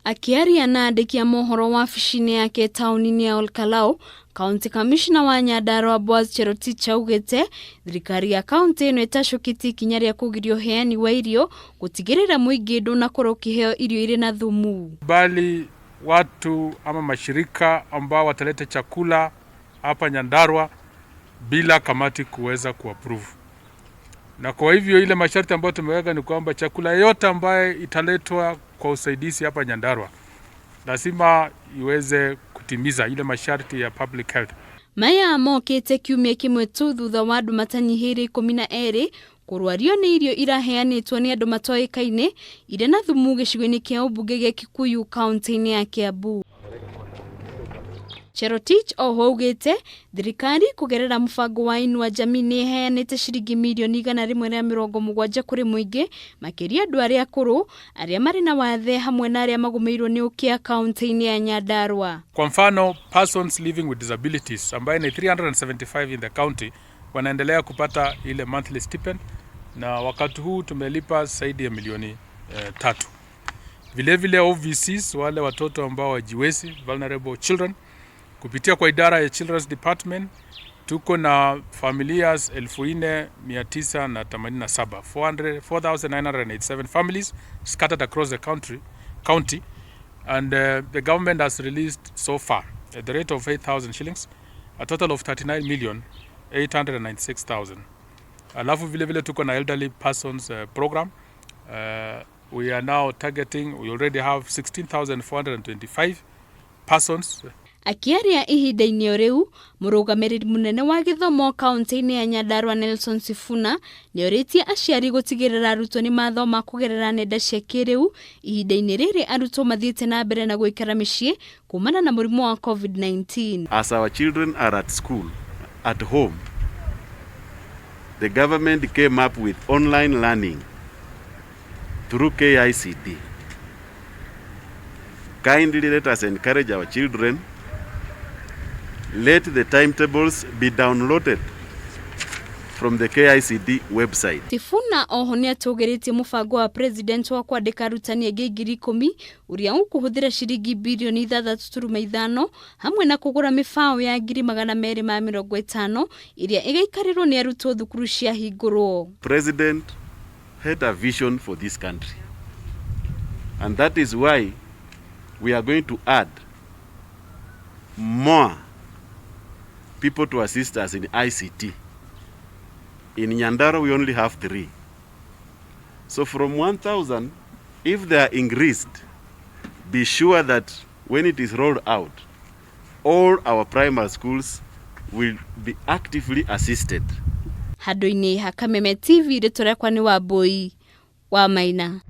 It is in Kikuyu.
Akĩaria na andĩki a mohoro wabici-inĩ yake taũni-inĩ ya Olkalau, County Commissioner wa Nyandarua Boaz Cherotich augĩte thirikari ya kaunti ĩno ĩtacũkĩtie ikinya rĩa kũgiria ũheani wa irio gũtigĩrĩra mũingĩ ndũnakorwo ũkĩheo irio irĩ na thumu. Bali watu ama mashirika ambao wataleta chakula hapa Nyandarua bila kamati kuweza kuapprove. Na kwa hivyo ile masharti ambayo tumeweka ni kwamba chakula yote ambayo italetwa kwa usaidizi hapa Nyandarua lazima iweze kutimiza ile masharti ya public health. Maya mokĩte kiumia kĩmwe tu thutha wa andũ matanyihĩire 12 kũrwario nĩ irio iraheanĩtwo nĩ andũ matoĩkaine irĩ na thumu gĩcigo-inĩ kĩa ũmbunge gĩa Kikuyu kaunti-inĩ ya Kiambu. Cherotich oho augĩte thirikari kũgerera mũbango wa Inua Jamii nĩ ĩheanĩte ciringi mirioni 170 kũrĩ mũingĩ, makĩria andũ arĩa akũrũ, arĩa marĩ na wathe hamwe na arĩa magũmĩirwo nĩ ũkĩa kaunti-inĩ ya Nyandarua. Kwa mfano, persons living with disabilities ambaye ni 375 in the county wanaendelea kupata ile monthly stipend, na wakati huu tumelipa zaidi ya milioni 3. Vile vile OVCs, wale watoto ambao wajiwezi, vulnerable children, kupitia kwa idara ya Children's Department tuko na familia 4987, 4987 families scattered across the county, and the government has released so far at the rate of 8000 shillings, a total of 39,896,000. Alafu vile vile tuko na elderly persons program. We are now targeting, we already have 16,425 persons. Akĩaria ihinda-inĩ o rĩu, mũrũgamĩrĩri mũnene wa gĩthomo kaunti-inĩ ya Nyandarua Nelson Sifuna nĩorĩtie aciari gũtigĩrĩra arutwo nĩ mathoma kũgerera nenda cia kĩrĩu ihinda-inĩ rĩrĩ arutwo mathiĩte na mbere na gũikara mĩciĩ kumana na mũrimũ wa COVID-19. As our children are at school, at home, the government came up with online learning through KICD. Kindly let us encourage our children. Let the timetables be downloaded from the KICD website. Sifuna oho nĩatũgĩrĩtie mũbango wa president wa kwandĩka arutani angĩ 10,000 ũrĩa ũkũhũthĩra ciringi birioni 6.5 hamwe na kũgũra mĩbaũ ya 250,000 ĩrĩa ĩgaikarĩrwo nĩ arutwo thukuru ciahingũrwo. President had a vision for this country. And that is why we are going to add more people to assist us in ICT. In Nyandarua, we only have 3. So from 1,000, if they are increased, be sure that when it is rolled out, all our primary schools will be actively assisted. Handũ-inĩ ha Kameme TV, rĩtwa rĩakwa nĩ Wambui wa Maina.